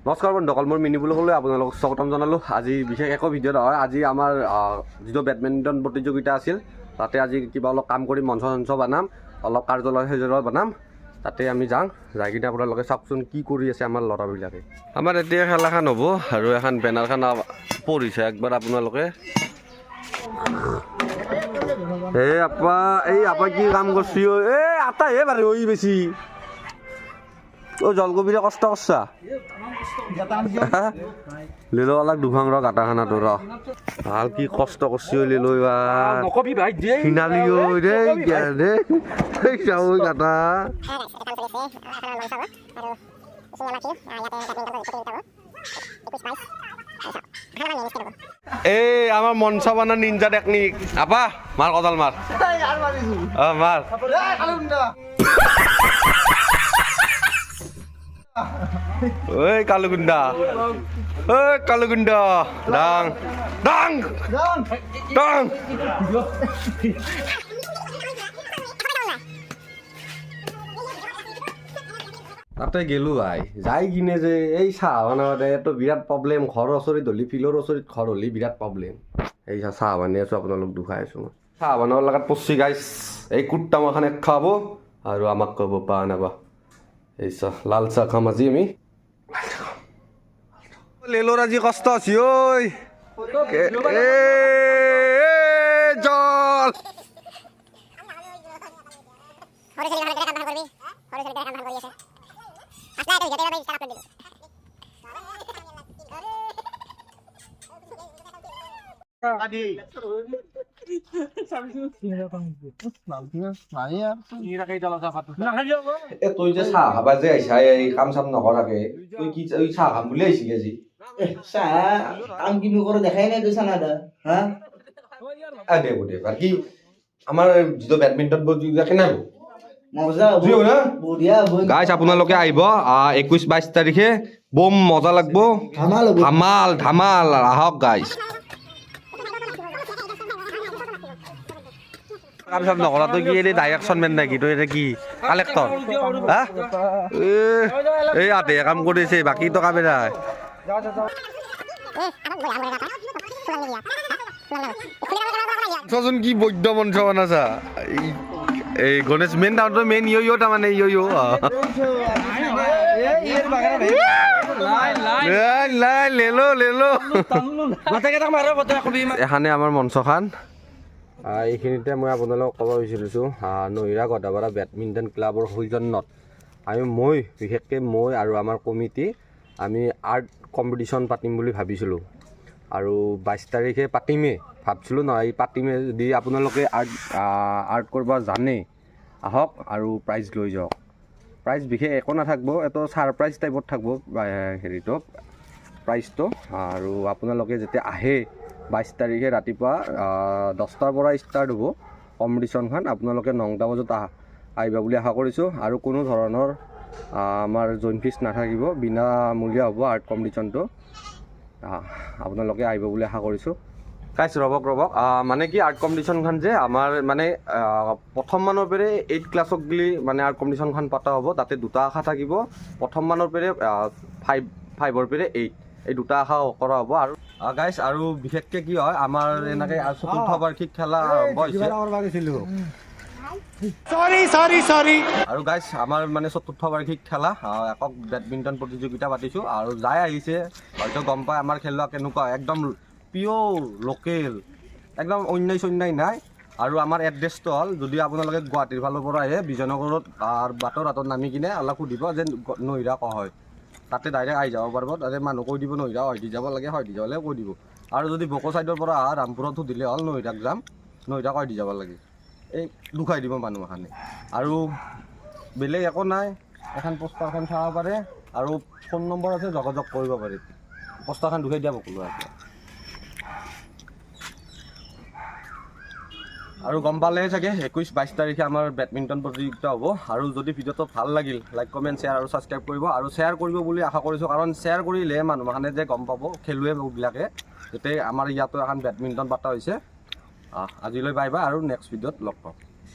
নমস্কাৰ বন্ধুসকল, মোৰ মিনি ব্লগলৈ আপোনালোকক স্বাগতম জনালোঁ। আজি বিশেষ একো ভিডিঅ' নহয়, আজি আমাৰ যিটো বেডমিণ্টন প্ৰতিযোগিতা আছিল তাতে আজি কিবা অলপ কাম কৰি মঞ্চ চঞ্চ বনাম, অলপ কাৰ্যালয় চাৰ্যালয় বনাম, তাতে আমি যাওঁ। যাই কিনে আপোনালোকে চাওকচোন কি কৰি আছে আমাৰ ল'ৰাবিলাকে। আমাৰ এতিয়া খেলাখন হ'ব আৰু এখন বেনাৰখন পঢ়িছে একবাৰ আপোনালোকে। এই আপা, এই আপা কি কাম কৰছি? এই আটাহে বাৰু ঐ বেছি। অ' জলকবিৰে কষ্ট কৰছা লিলো অলপ দুভাং ৰ গাটাখানাটো ৰ ভাল কি কষ্ট কৰছি ঐ লিলো নকবি ভাই দে সিনালি ঐ দে দে যাও গাটা। এই আমাৰ মঞ্চ বানা নিঞ্জা টেকনিক। আপা মাৰ কদাল মাৰ, অ মাৰ। ঐ কালুগুণ্ডা, ঐ কালুগুণ্ডা, ডাং ডাং ডাং। তাতে গেলো ভাই, যাই কিনে যে এই চাহ বনাওঁতে এইটো বিৰাট প্ৰব্লেম। ঘৰৰ ওচৰত হ'লি, ফিল্ডৰ ওচৰত ঘৰ হ'লি বিৰাট প্ৰব্লেম। এই চাহ বনাই আছোঁ, আপোনালোক দুখাই আছোঁ মই। চাহ বনাবৰ লগত পৰছি গাইছ। এই কুৰ্তা মাখানে খাব আৰু আমাক ক'ব পা নাবা। এই চাহ, লাল চাহ খাম আজি আমি। লেলোৰ আজি কষ্ট আছে ঐ। জল তই যে চাহ খাবা যে আহিছা, এই কাম চাম নকৰাকে তই কি চাহ খাম বুলি আহিছিলি আজি? চাহ কাম কিনো কৰো দেখাই নাই তই চানা দা। হা দে দে, বাকী আমাৰ যিটো বেডমিণ্টন প্ৰতিযোগিতা কেনে হ'ব? গাইছ আপোনালোকে আহিব 21-22 তাৰিখে, বম মজা লাগব, ধামাল ধামাল। আহক গাইছ। কাম চাম নকৰা তই কি এই ডাইৰেকশ্যন মেন নেকি? তই এতিয়া কি কালেক্টৰ? হা এই আধে কাম কৰিছে, বাকীতো কামে নাই। চোৱাচোন কি বৈদ্য মঞ্চ বনাইছা। এই গণেশ মেইন টাউনটো মেইন ইয় ইয় তাৰমানে ইয় ইয় লেলো লেলো। এখানে আমাৰ মঞ্চখন। এইখিনিতে মই আপোনালোকক ক'ব বিচাৰিছোঁ, নহিৰা গদাপাৰা বেডমিণ্টন ক্লাবৰ সৌজন্যত মই বিশেষকৈ মই আৰু আমাৰ কমিটি আমি আৰ্ট কম্পিটিশ্যন পাতিম বুলি ভাবিছিলোঁ আৰু 22 তাৰিখে পাতিমেই ভাবছিলোঁ, নহয় পাতিমেই। যদি আপোনালোকে আৰ্ট কৰিব জানে আহক আৰু প্ৰাইজ লৈ যাওক। প্ৰাইজ বিশেষ একো নাথাকিব, এইটো ছাৰপ্ৰাইজ টাইপত থাকিব হেৰিটো প্ৰাইজটো। আৰু আপোনালোকে যেতিয়া আহে 22 তাৰিখে ৰাতিপুৱা 10টাৰ পৰা ষ্টাৰ্ট হ'ব কম্পিটিশ্যনখন। আপোনালোকে 9টা বজাত আহিব বুলি আশা কৰিছোঁ। আৰু কোনো ধৰণৰ আমাৰ জইন ফিজ নাথাকিব, বিনামূলীয়া হ'ব আৰ্ট কম্পিটিশ্যনটো। আপোনালোকে আহিব বুলি আশা কৰিছোঁ। গাইছ ৰ'বক ৰ'বক, মানে কি আৰ্ট কম্পিটিশ্যনখন যে আমাৰ মানে প্ৰথম মানৰ পেৰে 8 ক্লাছক গেলি মানে আৰ্ট কম্পিটিশ্যনখন পতা হ'ব। তাতে দুটা আশা থাকিব, প্ৰথম মানৰ পেৰে 5ৰ পেৰে 8, এই দুটা আশা কৰা হ'ব। আৰু গাইছ আৰু বিশেষকৈ কি হয় আমাৰ এনেকৈ চতুৰ্থ বাৰ্ষিক খেলা আৰম্ভ হৈছে। আৰু গাইছ আমাৰ মানে চতুৰ্থ বাৰ্ষিক খেলা একক বেডমিণ্টন প্ৰতিযোগিতা পাতিছোঁ। আৰু যাই আহিছে হয়তো গম পায় আমাৰ খেলুৱা কেনেকুৱা, একদম পিয়'ৰ লোকেল, একদম অন্যায় চন্যায় নাই। আৰু আমাৰ এড্ৰেছটো হ'ল, যদি আপোনালোকে গুৱাহাটীৰ ফালৰ পৰা আহে বিজয়নগৰত বাটৰ হাতত নামি কিনে অলপ সুধিব যে নহিৰা ক হয়, তাতে ডাইৰেক্ট আহি যাব পাৰিব। তাতে মানুহ কৈ দিব নহিৰা হয় দি যাব লাগে, হয় দি যাবলৈ কৈ দিব। আৰু যদি বকো ছাইডৰ পৰা আহা ৰামপুৰত সুধিলে হ'ল নহিৰাক যাম, নহিৰা কৈ দি যাব লাগে, এই দুখাই দিব মানুহ এখানে। আৰু বেলেগ একো নাই, এখন পোষ্টাৰখন চাব পাৰে আৰু ফোন নম্বৰ আছে, যোগাযোগ কৰিব পাৰে। পোষ্টাৰখন দুখাই দিয়া বকলো আছে। আৰু গম পালে চাগে 21-22 তাৰিখে আমাৰ বেডমিণ্টন প্ৰতিযোগিতা হ'ব। আৰু যদি ভিডিঅ'টো ভাল লাগিল লাইক কমেণ্ট শ্বেয়াৰ আৰু ছাবস্ক্ৰাইব কৰিব, আৰু শ্বেয়াৰ কৰিব বুলি আশা কৰিছোঁ। কাৰণ শ্বেয়াৰ কৰিলে মানুহখানে যে গম পাব খেলুৱৈবিলাকে, যাতে আমাৰ ইয়াতো এখন বেডমিণ্টন পতা হৈছে। আজিলৈ বাই বাই আৰু নেক্সট ভিডিঅ'ত লগ পাম।